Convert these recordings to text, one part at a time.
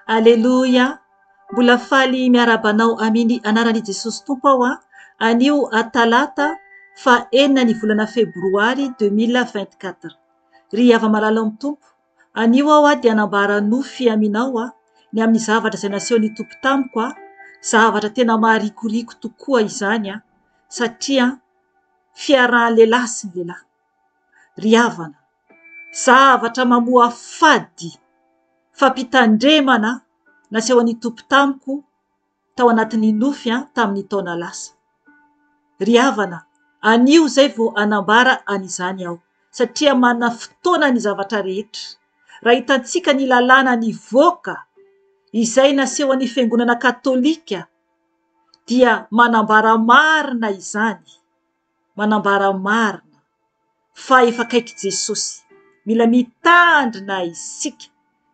Aleloia! Mbola faly miarahaba anao amin ny anaran i Jesosy Tompo aho an! Anio talata faha enina ny volana febroary 2024. Ry hava-malala ao amin'ny Tompo, anio aho dia hanambara nofy aminao ny amin'ny zavatra izay nasehon'ny Tompo tamiko, zavatra tena maharikoriko tokoa izany satria fiarahan'ny lehilahy sy ny lehilahy. Ry havana, zavatra mamoafady fampitandremana nasehon'ny Tompo tamiko tao anatin'ny nofy tamin'ny taona lasa. Ry havana, anio izay vao hanambara an'izany aho, satria manana fotoana ny zavatra rehetra. Raha hitantsika ny lalàna nivoaka izay nasehon'ny Fiangonana Katolika dia manambara marina izany. manambara marina fa efa akaiky Jesosy. Mila mitandrina isika,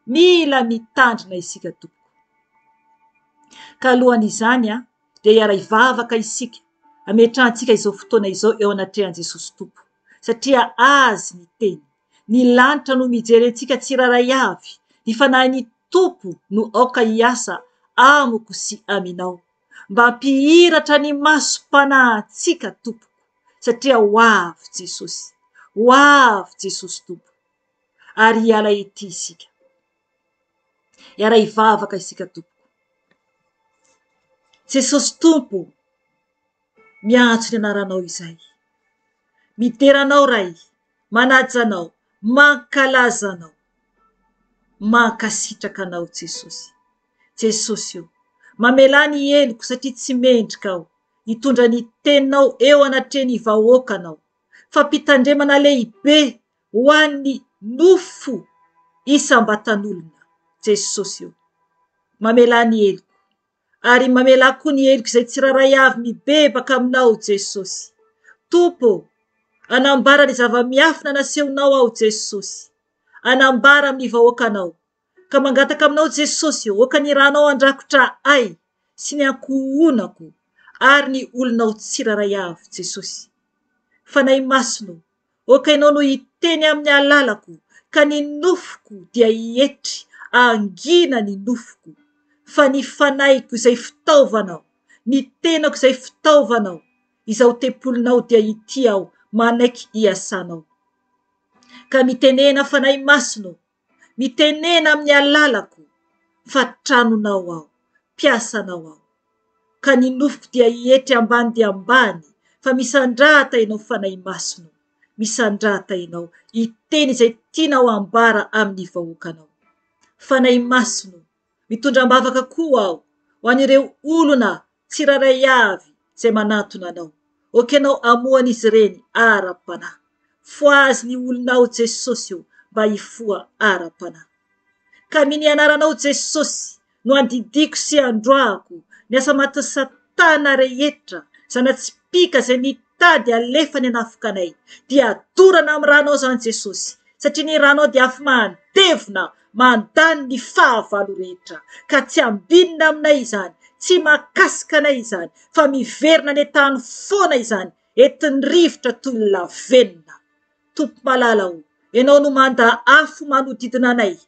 mila mitandrina isika tompoko. Ka alohan'izany dia hiara-hivavaka isika, hametrahantsika izao fotoana izao eo anatrehan'i Jesosy Tompo, satria Azy ny teny. Ny lanitra no mijery antsika tsirairay avy, ny Fanahin'ny Tompo no aoka hiasa amiko sy aminao. Mba hampihiratra ny masom-panahintsika tompoko satria ho avy Jesosy, ho avy Jesosy Tompo ary hiala ety isika. Hiara-hivavaka isika tompoko. Jesosy Tompo, miantso ny anaranao izay. Midera anao Ray, manaja anao, mankalaza anao, mankasitraka anao Jesosy. Jesosy o! Mamelà ny heloko satria tsy mendrika aho hitondra ny teninao eo anatrehan'ny vahoakanao. Fampitandremana lehibe ho an'ny nofo isam-batan'olona. Jesosy o! Mamelà ny heloko ary mamelà koa ny heloko izay tsirairay avy mibebaka aminao Jesosy. Tompo o! Hanambara ny zava-miafina nasehonao aho Jesosy. Hanambara amin'ny vahoakanao. Ka mangataka aminao Jesosy ô, aoka ny ranao handrakotra ahy sy ny ankohonako ary ny olonao tsirairay avy Jesosy. Fanahy Masina ô, aoka Ianao no hiteny amin'ny alalako ka ny nofoko dia hietry, hangina ny nofoko, fa ny fanahiko izay fitaovanao, ny tenako izay fitaovanao, izao tempolinao dia ity aho manaiky hiasanao. Ka mitenena Fanahy Masina ô, Mitenena amin'ny alalako fa tranonao aho, mpiasanao aho. Ka ny nofoko dia hietry ambany dia ambany fa misandrata ianao Fanahy Masina o, misandrata ianao hiteny izay tianao hambara amin'ny vahoakanao. Fanahy Masina o, mitondra am-bavaka koa aho ho an'ireo olona tsirairay avy izay manantona Anao. Ok Ianao hamoha an'izy ireny ara-panahy. Fohazy ny olonao Jesosy o mba hifoha ara-panahy. Ka mini anaranao Jesosy no andidiako sy androahako ny asa matin'i satana rehetra, zana-tsipìka izay mitady alefany hanafoka anay, dia dorana amin'ny rànao izany Jesosy, satria ny rànao dia afo mandevona mandany ny fahavalo rehetra, ka tsy ambinina aminay izany, tsy mahakasika anay izany, fa miverina any an-tany foana izany, entin'ny rivotra toy ny lavenona. Tompo malala o, Ianao no manda afo manodidina anay,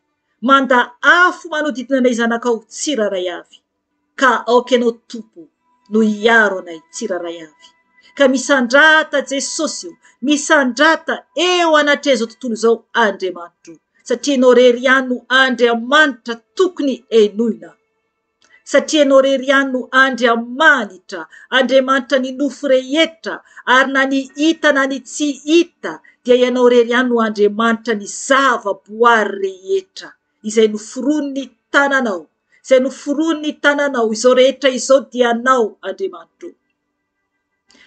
manda afo manodidina anay zanakao tsirairay avy. Ka aoka Ianao Tompo no hiaro anay tsirairay avy. Ka misandrata Jesosy o, misandrata eo anatrehan'izao tontolo izao Andriamanitro, satria Ianao irery ihany no Andriamanitra tokony henoina. Satria Ianao irery ihany no Andriamanitra, Andriamanitra ny nofo rehetra, ary na ny hita na ny tsy hita, dia Ianao irery ihany no Andriamanitra ny zava-boary rehetra, izay noforonin'ny tananao. Izay noforonin'ny tananao, izao rehetra izao dia Anao, Andriamanitro.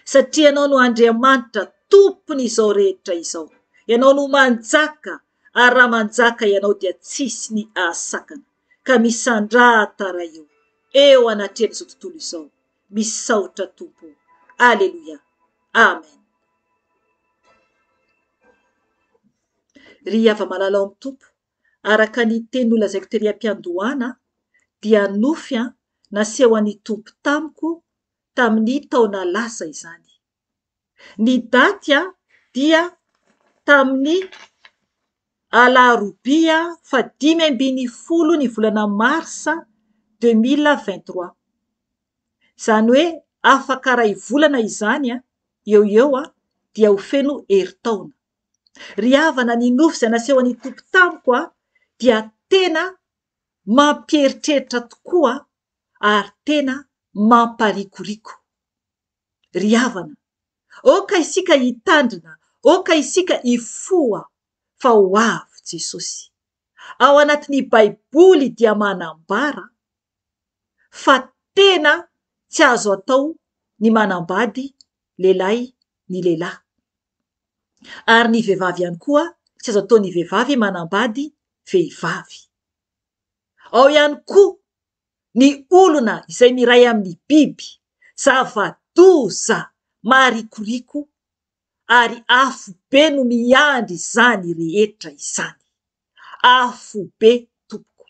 Satria Ianao no Andriamanitra, Tompon'izao rehetra izao. Ianao no manjaka, ary raha manjaka Ianao dia tsisy ny ahasakana. Ka misandrata Ray o, eo anatrehan'izao tontolo izao. Misaotra Tompo o. Aleloia. Amen. Ry hava-malala ao amin'ny Tompo, Araka ny teny nolazaiko tery am-piandohana dia nofy nasehon'ny Tompo tamiko tamin'ny taona lasa izany. Ny daty dia tamin'ny. Alarobia faha 15 ny volana marsa 2023. Izany hoe afaka iray volana izany eo ho eo dia ho feno herintaona. Ry havana, ny nofy izay nasehon'ny Tompo tamiko dia tena mampieritreritra tokoa ary tena mamparikoriko. Ry havana, aoka isika hitandrina, aoka isika hifoha fa ho avy Jesosy. Ao anatin'ny Baiboly dia manambara fa tena tsy azo atao ny manambady lehilahy ny lehilahy. Ary ny vehivavy ihany koa tsy azo atao ny vehivavy manambady vehivavy. Ao ihany koa ny olona izay miray amin'ny biby, zava-doza maharikoriko ary afobe no miandry izany rehetra izany. Afobe tompoko.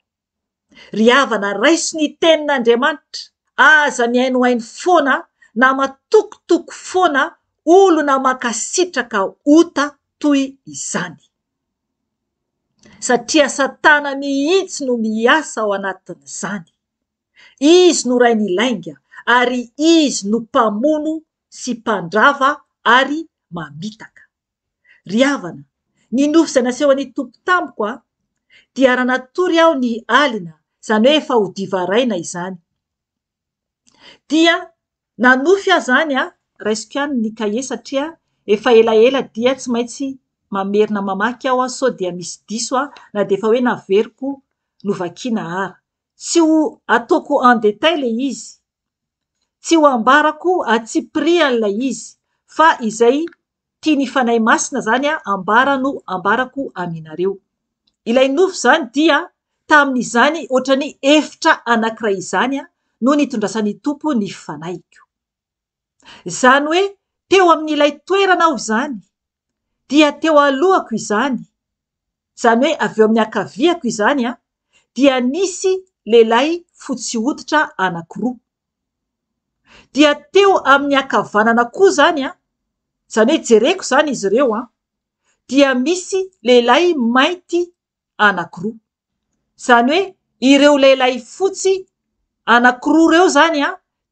Ry havana raiso ny tenin'Andriamanitra, aza mihainohaino foana na matokotoko foana olona mankasitraka ota toy izany. Satria satana mihitsy no miasa ao anatin'izany. Izy no rain'ny lainga ary izy no mpamono sy mpandrava ary mamitaka. Ry havana, ny nofy izay nasehon'ny Tompo tamiko a, dia raha natory aho ny alina, izany hoe efa ho divaraina izany, dia nanofy aho izany a, raisiko ihany ny kahie satria efa elaela dia tsy maintsy mamerina mamaky aho sao dia misy diso aho na dia efa hoe naveriko novakiana ara. Tsy ho ataoko en détail ilay izy, tsy ho ambarako antsipiriany ilay izy fa izay tian'ny Fanahy Masina izany ambara no ambarako aminareo. Ilay nofy izany dia tamin'izany ohatran'ny efitra anankiray izany no nitondrasan'ny Tompo ny fanahiko. Izany hoe teo amin'ilay toerana aho izany, dia teo alohako izany, izany hoe avy eo amin'ny ankaviako izany dia nisy lehilahy fotsy hoditra anankiroa. Dia teo amin'ny ankavanana koa izany, izany hoe jereko izany izy ireo, dia misy lehilahy mainty anankiroa. Izany hoe ireo lehilahy fotsy anankiroa ireo izany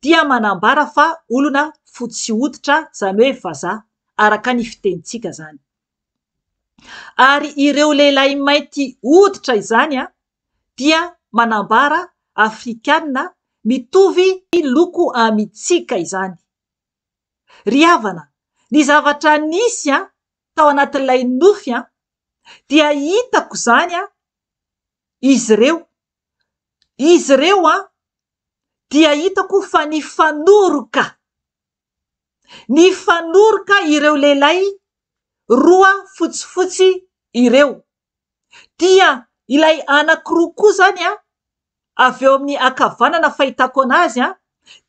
dia manambara fa olona fotsy hoditra, izany hoe vazaha, araka ny fitenintsika izany. Ary ireo lehilahy mainty hoditra izany dia manambara afrikana mitovy loko amintsika izany. Ry havana, ny zavatra nisy tao anatin'ilay nofy dia hitako izany izy ireo, izy ireo dia hitako fa nifanoroka. Nifanoroka ireo lehilahy roa fotsifotsy ireo. Dia ilay anankiroa koa izany an, avy eo amin'ny ankavanana fahitako an'azy an,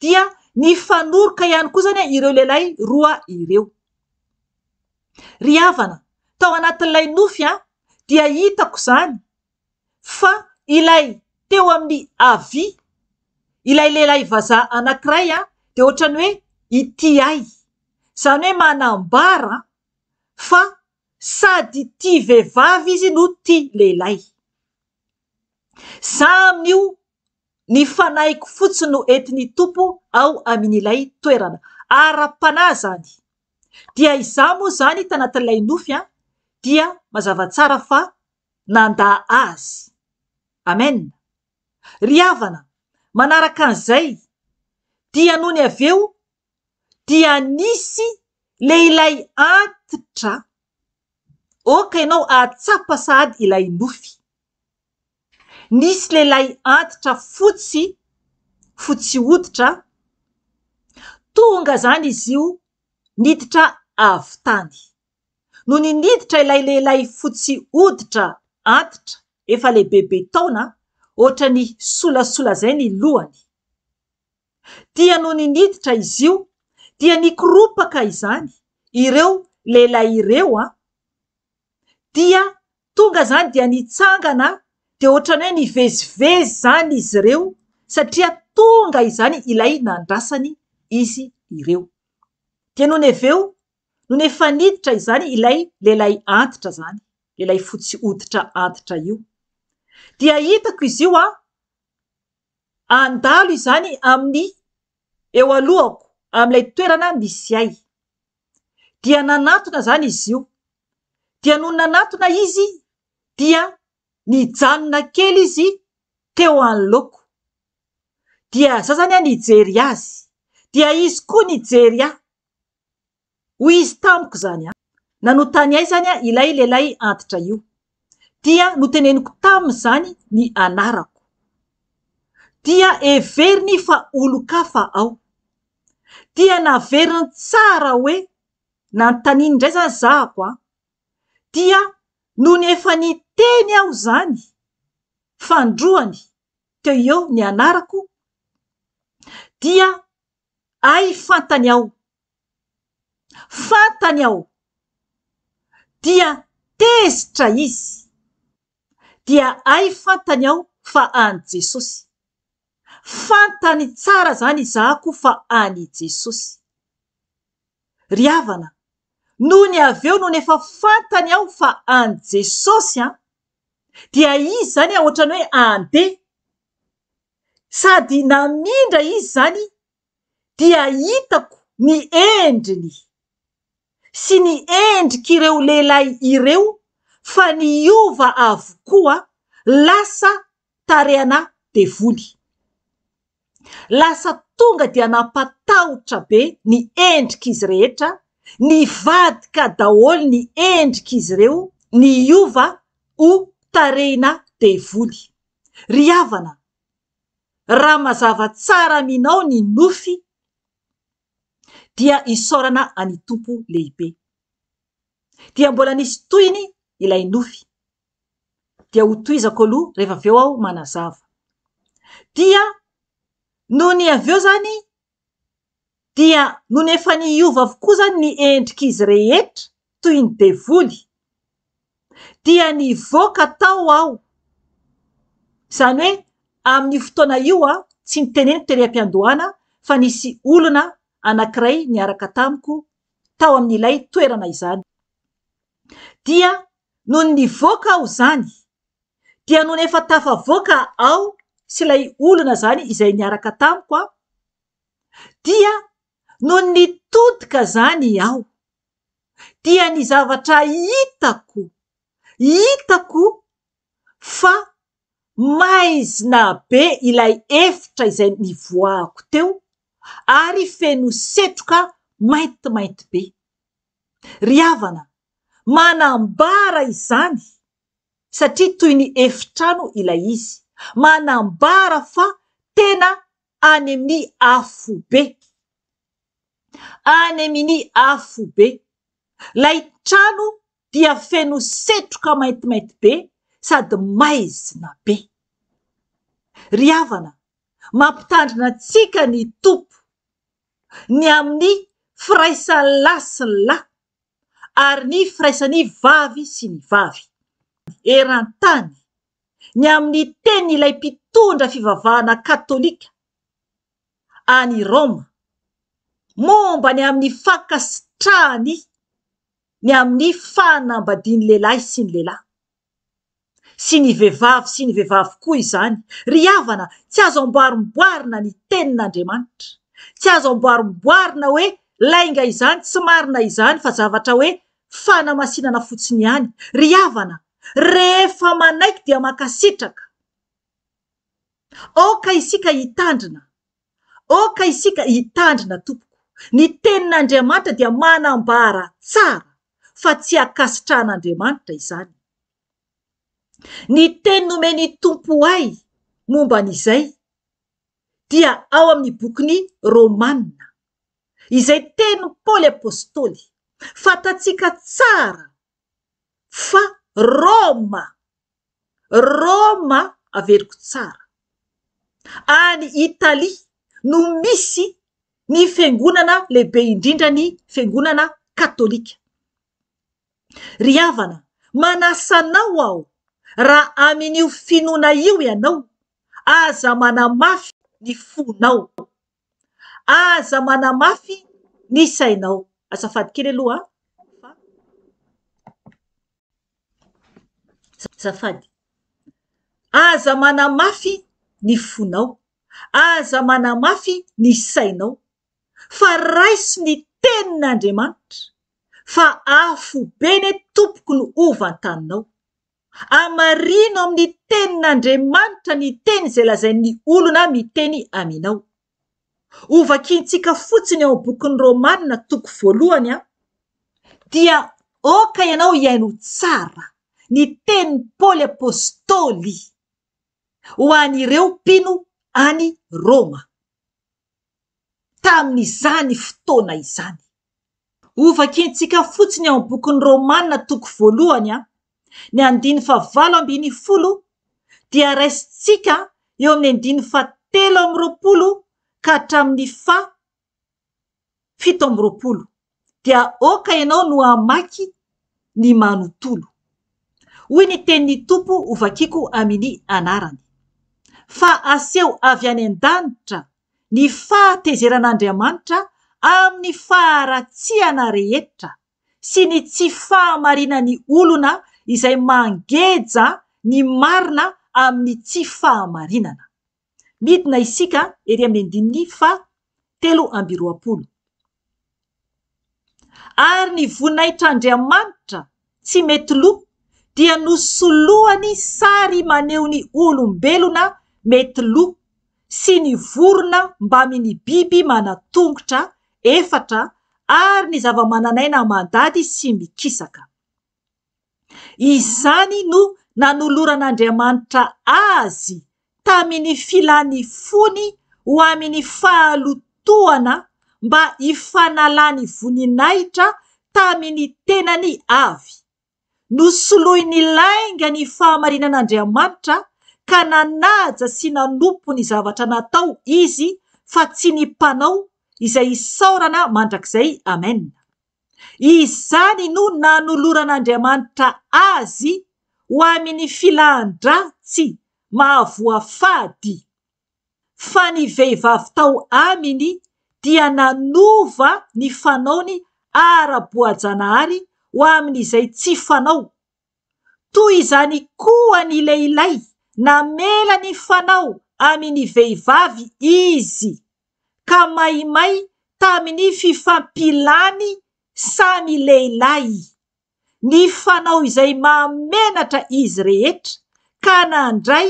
dia nifanoroka ihany koa izany ireo lehilahy roa ireo. Ry havana, tao anatin'ilay nofy an, dia hitako izany fa ilay teo amin'ny havia, ilay lehilahy vazaha anankiray dia ohatran'ny hoe ity ahy. Izany hoe manambara fa sady tia vehivavy izy no tia lehilahy. Za amin'io ny fanahiko fotsiny no entin'ny Tompo ao amin'ilay toerana. Ara-panahy izany. Dia izaho moa izany tanatin'ilay nofy dia mazava tsara fa nandà azy. Amen. Ry havana, manaraka an'izay, dia nony avy eo dia nisy lehilahy antitra, ok ianao ahatsapa sahady ilay nofy. Nisy lehilahy antitra fotsy, fotsy hoditra, tonga izany izy io niditra avy tany. Nony niditra ilay lehilahy fotsy hoditra antitra efa lehibebe taona, ohatran'ny solasola izay ny lohany. Dia nony niditra izy io dia nikoropaka izany ireo lehilahy ireo an! Dia tonga izany dia nitsangana dia ohatran'ny hoe nivezivezy izany izy ireo satria tonga izany ilay nandrasany izy ireo. Dia nony avy eo Nony efa niditra izany ilay lehilahy antitra izany. ilay fotsy hoditra antitra io. Dia hitako izy io an, handalo izany amin'ny eo alohako, amin'ilay toerana misy ahy. Dia nanatona izany izy io. Dia nony nanatona izy dia nijanona kely izy teo anoloako. Dia za zany nijery azy. Dia izy koa nijery ahy. Hoy izy tamiko izany an. Nanontany ahy izany ilay lehilahy antitra io. Dia noteneniko taminy izany ny anarako. Dia heveriny fa olon-kafa aho. Dia naveriny tsara hoe nanontaniany indray izany zahako an. Dia nony efa niteny aho izany fandroany teo eo ny anarako dia hay fantany aho. Fantany aho. Dia tezitra izy. Dia hay fantany aho fa an'i Jesosy. Fantany tsara izany izahako fa an'i Jesosy. Ry havana, nony avy eo nony efa fantany aho fa an'i Jesosy an, dia izy izany ohatran'ny hoe andeha, sady namindra izy izany dia hitako ny endriny sy ny endrik'ireo lehilahy ireo fa niova avokoa, lasa tarehana devoly. Lasa tonga dia nampatahotra be ny endrik'izy rehetra, nivadika daholo ny endrik'izy ireo, niova ho tarehina devoly. Ry havana, raha mazava tsara aminao ny nofy dia isaorana an'i Tompo lehibe. Dia mbola nisy tohiny ilay nofy. Dia ho tohizako aloha rehefa avy eo aho manazava. Dia nony avy eo izany dia nony efa niova avokoa izany ny endrik'izy rehetra toy ny devoly dia nivoaka tao aho. Izany hoe amin'io fotoana io aho tsy niteneniko tery am-piandohana fa nisy olona anankiray niaraka tamiko tao amin'ilay toerana izany. Dia nony nivoaka aho izany dia nony efa tafavoaka aho sy ilay olona izany izay niaraka tamiko aho dia nony nitodika izany aho dia ny zavatra hitako, hitako fa maizina be ilay efitra izay nivoahako teo ary feno setroka maintimainty be. Ry havana, manambara izany satria toy ny efitrano ilay izy, manambara fa tena any amin'ny afobe. Any amin'ny afobe. Ilay trano dia feno setroka maintimainty be sady maizina be. Ry havana, mampitandrina antsika ny Tompo ny amin'ny firaisan'ny lahy sy ny lahy ary ny firaisan'ny vavy sy ny vavy eran-tany, ny amin'ny tenin'ilay mpitondra fivavahana katolika any Roma momba ny amin'ny fankasitrahany ny amin'ny fanambadian'ny lehilahy sy ny lehilahy, sy ny vehivavy sy ny vehivavy koa izany. Ry havana, tsy azo amboarimboarina ny tenin'Andriamanitra. Tsy azo amboarimboarina hoe lainga izany, tsy marina izany, fa zavatra hoe fanamasinana fotsiny ihany. Ry havana, rehefa manaiky dia mankasitraka. Aoka isika hitandrina. Aoka isika hitandrina tompoko. Ny tenin'Andriamanitra dia manambara tsara fa tsy ankasitrahan'Andriamanitra izany. Ny teny nomen'ny Tompo ahy momba an'izay dia ao amin'ny bokin'ny Romana, izay tenin'i Paoly Apostoly. Fantatsika tsara fa Roma Roma averiko tsara. Any Italia no misy ny fiangonana lehibe indrindra ny fiangonana katolika. Ry havana, manasa anao aho raha amin'io finoana io ianao, aza manamafy ny fonao. Aza manamafy ny sainao. Azafady kely aloha fa. Azafady. Aza manamafy ny fonao, aza manamafy ny sainao, fa raiso ny tenin'Andriamanitra, fa afobe anie tompoko no hovantaninao. Amarino amin'ny tenin'Andriamanitra ny teny izay lazain'ny olona miteny aminao. Hovakintsika fotsiny ao amin'ny bokin'ny Romana toko voalohany dia aoka ianao hihaino tsara ny tenin'i Paoly Apostoly ho an'ireo mpino any Roma tamin'izany fotoana izany. Hovakintsika fotsiny ao amin'ny bokin'ny Romana toko voalohany ny andininy fahavalo ambin'ny folo dia raisintsika eo amin'ny andininy fahatelo amby roapolo ka hatramin'ny faha 27 dia aoka ianao no hamaky ny manontolo. Hoy ny tenin'ny Tompo hovakiko amin'ny anarany. Fa aseho avy any an-danitra ny fahatezeran'Andriamanitra amin'ny faharatsiana rehetra sy ny tsy fahamarinan'ny olona izay mangeja ny marina amin'ny tsy fahamarinana. Midina isika ery amin'ny andininy faha 23. Ary ny voninahitr'Andriamanitra tsy mety lo dia nosoloany sary maneho ny olombelona mety lo sy ny vorona mbamin'ny biby manan-tongotra efatra ary ny zava-manan'aina mandady sy mikisaka. Izany no nanoloran'Andriamanitra azy tamin'ny filan'ny fony ho amin'ny fahalotoana mba hifanalany voninahitra tamin'ny tenany avy. Nosoloiny lainga ny fahamarinan'Andriamanitra ka nanaja sy nanompo ny zavatra natao izy fa tsy ny Mpanao izay isaorana mandrakizay. Amena. Izany no nanoloran'Andriamanitra azy ho amin'ny filan-dratsy mahavoafady, fa ny vehivavy tao aminy dia nanova ny fanaony ara-boajanahary ho amin'izay tsy fanao. Toy izany koa ny lehilahy, namela ny fanao amin'ny vehivavy izy. ka maimay tamin'ny fifampilany samy lehilahy, nifanao izay mahamenatra izy rehetra ka nandray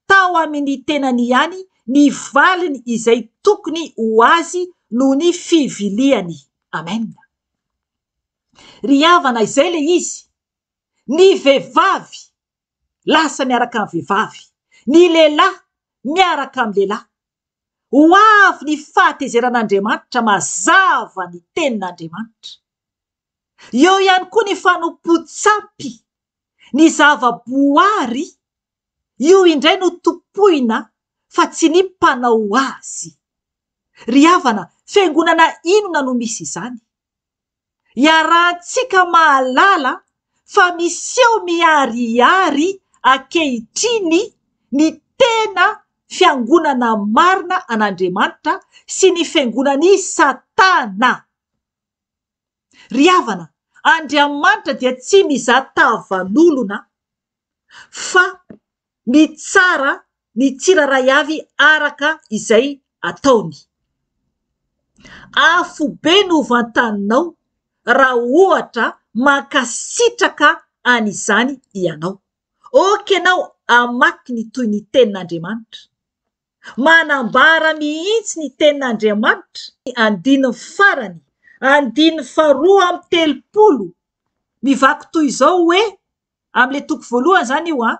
tao amin'ny tenany ihany ny valiny izay tokony ho azy noho ny fiviliany. Amen. Ry havana izay ilay izy, ny vehivavy lasa miaraka amin'ny vehivavy, ny lehilahy miaraka amin'ny lehilahy, Ho avy ny fahatezeran'Andriamanitra mazava ny tenin'Andriamanitra. Eo ihany koa ny fanompoan-tsampy, ny zava-boary, io indray no tompoina fa tsy ny mpanao azy. Ry havana, fiangonana inona no misy izany? Iarahantsika mahalala fa miseho miharihary ankehitriny ny tena fiangonana marina an'Andriamanitra sy ny fiangonan'i Satana. Ry havana, Andriamanitra dia tsy mizaha tavan'olona fa mitsara ny tsirairay avy araka izay ataony. Afobe no vantaninao raha ohatra mankasitraka an'izany ianao. Ok ianao hamaky ny toy ny tenin'Andriamanitra. Manambara mihitsy ny tenin'Andriamanitra, andininy farany, andininy faharoa amby telopolo, mivaky toy izao hoe, amin'ilay toko voalohany izany io an,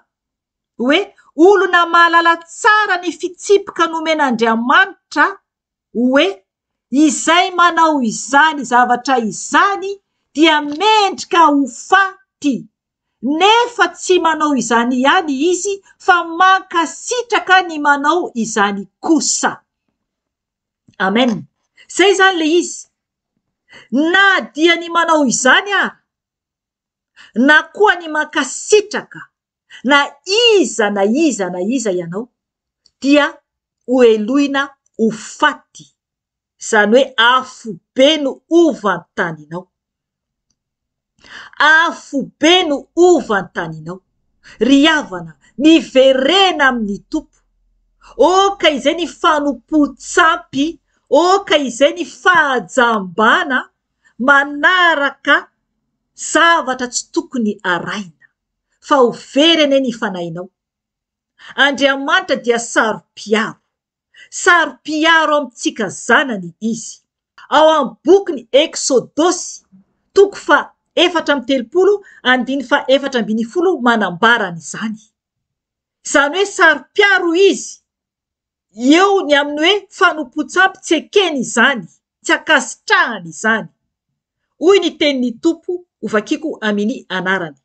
hoe olona mahalala tsara ny fitsipika nomen'Andriamanitra hoe izay manao izany zavatra izany dia mendrika ho faty, nefa tsy manao izany ihany izy fa mankasitraka ny manao izany kosa. Amen. Izay izany ilay izy. Na dia ny manao izany ara, na koa ny mankasitraka na iza na iza na iza ianao dia hohelohina ho faty, izany hoe afobe no hovantaninao. Afobe no hovantaninao. Ry havana, miverena amin'ny Tompo. Aoka izay ny fanompoan-tsampy, aoka izay ny fahajambana manaraka zavatra tsy tokony arahina, fa ho very anie ny fanahinao. Andriamanitra dia saro-piaro. Saro-piaro amintsika zanany Izy. Ao amin'ny bokin'ny Eksodosy, toko faha 34, andininy faha 14 manambara an'izany. Izany hoe saro-piaro Izy eo ny amin'ny hoe fanompoan-tsampy tsy ekeny izany, tsy ankasitrahany izany. Hoy ny tenin'ny Tompo hovakiko amin'ny anarany.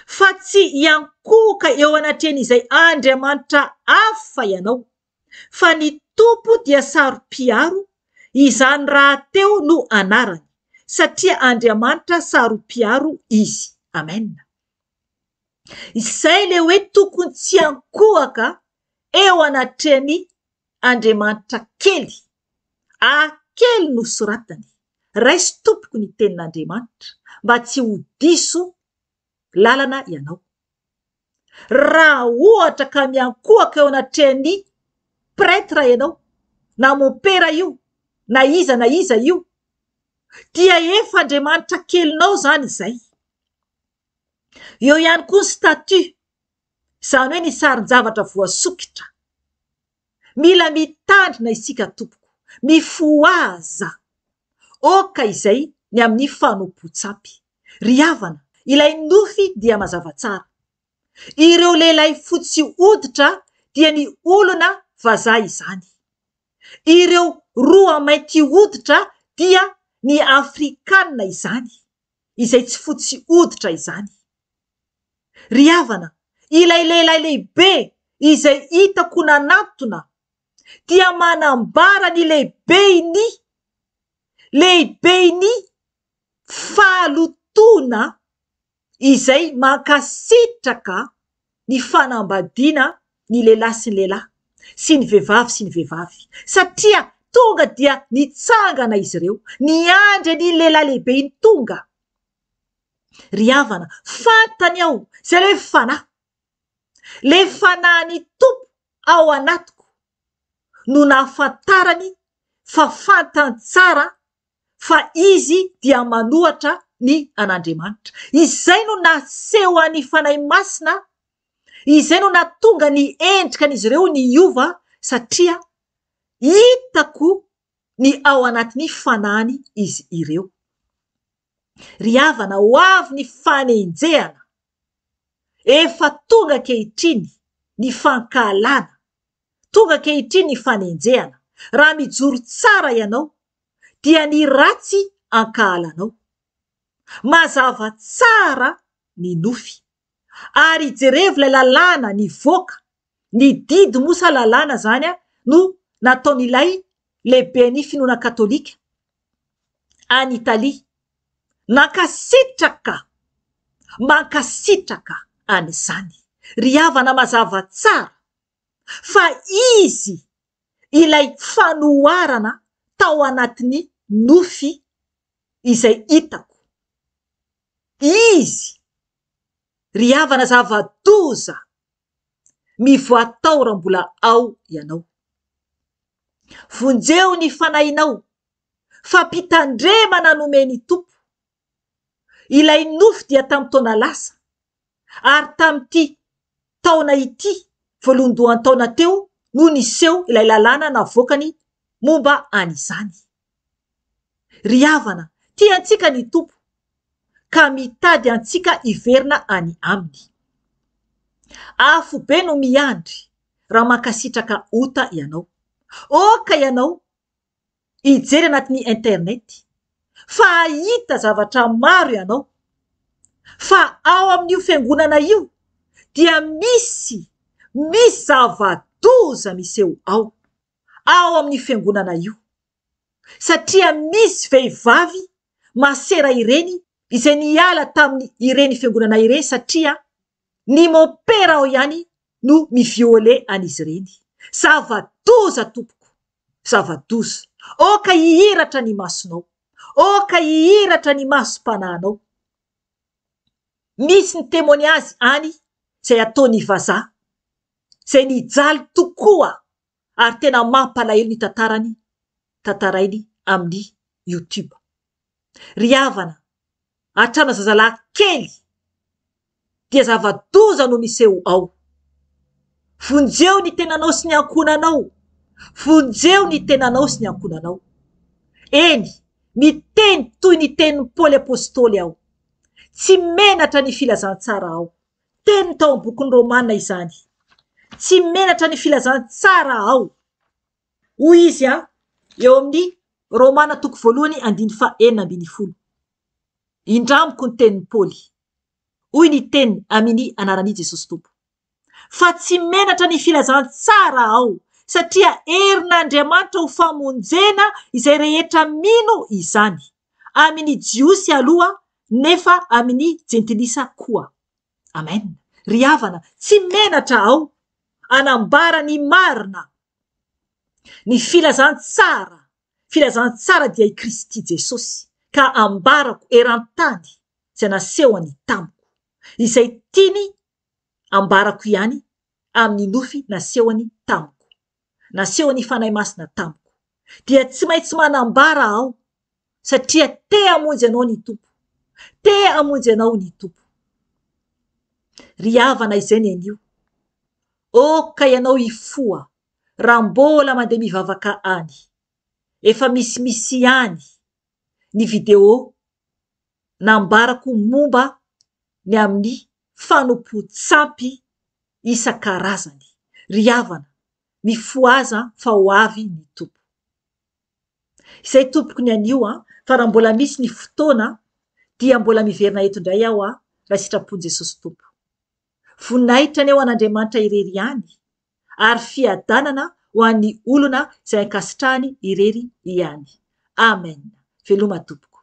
Fa tsy hiankohoka eo anatrehan'izay andriamanitra hafa ianao, fa ny Tompo dia saro-piaro, izany rahateo no anarany, satria Andriamanitra saro-piaro Izy. Amen. Izay ilay hoe tokony tsy hiankohoka eo anatrehan'ny Andriamanitra kely. A kely no soratany. Raiso tompoko ny tenin'Andriamanitra mba tsy ho diso lalana ianao. Raha ohatra ka miankohaka eo anatrehan'ny pretre ianao, na mompera io, na iza na iza io, dia efa Andriamanitra kelinao izany izay. Eo ihany koa ny statut, izany hoe ny sarin-javatra voasokitra. Mila mitandrina isika tompoko, mifohaza, ok izay ny amin'ny fanompoan-tsampy. Ry havana, ilay nofy dia mazava tsara. Ireo lehilahy fotsy hoditra dia ny olona vazaha izany. Ireo roa mainty hoditra dia ny afrikana izany, izay tsy fotsy hoditra izany. Ry havana, ilay lehilahy lehibe izay hitako nanantona dia manambara ny lehiben'ny lehiben'ny fahalotoana izay mankasitraka ny fanambadiana ny lehilahy sy ny lehilahy sy ny vehivavy sy ny vehivavy satria tonga dia nitsangana izy ireo niandry an'iny lehilahy lehibe iny tonga. Ry havana, fantany aho izay ilay hoe fanahy. Ilay fanahin'ny Tompo ao anatiko no nahafantarany fa fantany tsara fa izy dia manohatra ny an'Andriamanitra. Izay no naseho an'ny Fanahy Masina, izay no nahatonga ny endrika an'izy ireo niova satria hitako ny ao anatin'ny fanahiny izy ireo. Ry havana, ho avy ny fanenjehana. Efa tonga ankehitriny ny fankahalana. Tonga ankehitriny ny fanenjehana. Raha mijoro tsara ianao, dia ny ratsy ankahalanao. Mazava tsara ny nofy. Ary jerevo ilay lalàna nivoaka, ny didy moa sa lalàna izany no nataon'ilay lehiben'ny finoana katolika any Italia. Nankasitraka, mankasitraka an'izany. Ry havana mazava tsara fa izy ilay fanoharana tao anatin'ny nofy izay hitako. Izy, ry havana zava-doza, mivoaha tao raha mbola ao ianao. Vonjeo ny fanahinao, fampitandremana nomen'ny Tompo. Ilay nofy dia tamin'ny taona lasa, ary tamin'ity taona ity voalohandohan-taona teo no niseho ilay lalàna navoakany momba an'izany. Ry havana, tia antsika ny Tompo, ka mitady antsika hiverina any Aminy. Afobe no miandry raha mankasitraka ota ianao. Aoka ianao hijery anatin'ny internet fa hahita zavatra maro ianao fa ao amin'io fiangonana io dia misy misy zava-doza miseho ao, ao amin'io fiangonana io satria misy vehivavy masera ireny izay niala tamin'ny ireny fiangonana ireny satria ny mompera ao ihany no mi-violer an'izy ireny. Zava-doza tompoko! Zava-doza! Aoka hihiratra ny masonao! Aoka hihiratra ny masom-panahinao! Misy ny témoignage any. izay ataon'ny vazaha, izay nijaly tokoa ary tena mampalahelo ny tantarany tantarainy amin'ny youtube. Ry havana, hatrana zazalahy kely dia zava-doza no miseho ao. Vonjeo ny tenanao sy ny ankohonanao, vonjeo ny tenanao sy ny ankohonanao. Eny, miteny toy ny tenin'i Paoly Apostoly aho. Tsy menatra ny filazantsara aho. Teny tao amin'ny bokin'ny Romana izany. Tsy menatra ny filazantsara aho. Hoy izy eo amin'ny Romana toko voalohany andininy faha 16. Indramiko ny tenin'i Paoly. Hoy ny teniny amini anaran'i Jesosy Tompo. Fa tsy menatra ny filazantsara aho, satria herin'Andriamanitra ho famonjena izay rehetra mino izany, amini Jiosy aloha nefa amini Jentilisa koa. Amen. Ry havana, tsy menatra aho hanambara ny marina, ny filazantsara Filazantsara dia i Kristy Jesosy, ka ambarako eran-tany izay nasehony tamiko. Izay tiany ambarako ihany amin'ny nofy nasehony tamiko. Nasehon'ny Fanahy Masina tamiko. Dia tsy maintsy manambara aho, satria te hamonjy anao ny Tompo. Te hamonjy anao ny Tompo. Ry havana izay ny anio, Aoka ianao hifoha raha mbola mandeha mivavaka any. Efa misimisy ihany ny video nambarako momba ny amin'ny fanompoan-tsampy isan-karazany. Ry havana, mifohaza fa ho avy ny Tompo. Izay tompoko ny anio an, fa raha mbola misy ny fotoana dia mbola miverina eto indray aho raha sitrapon'i Jesosy Tompo. Voninahitra anie ho an'Andriamanitra irery ihany ary fiadanana ho an'ny olona izay ankasitrahany irery ihany. Amen. Veloma tompoko.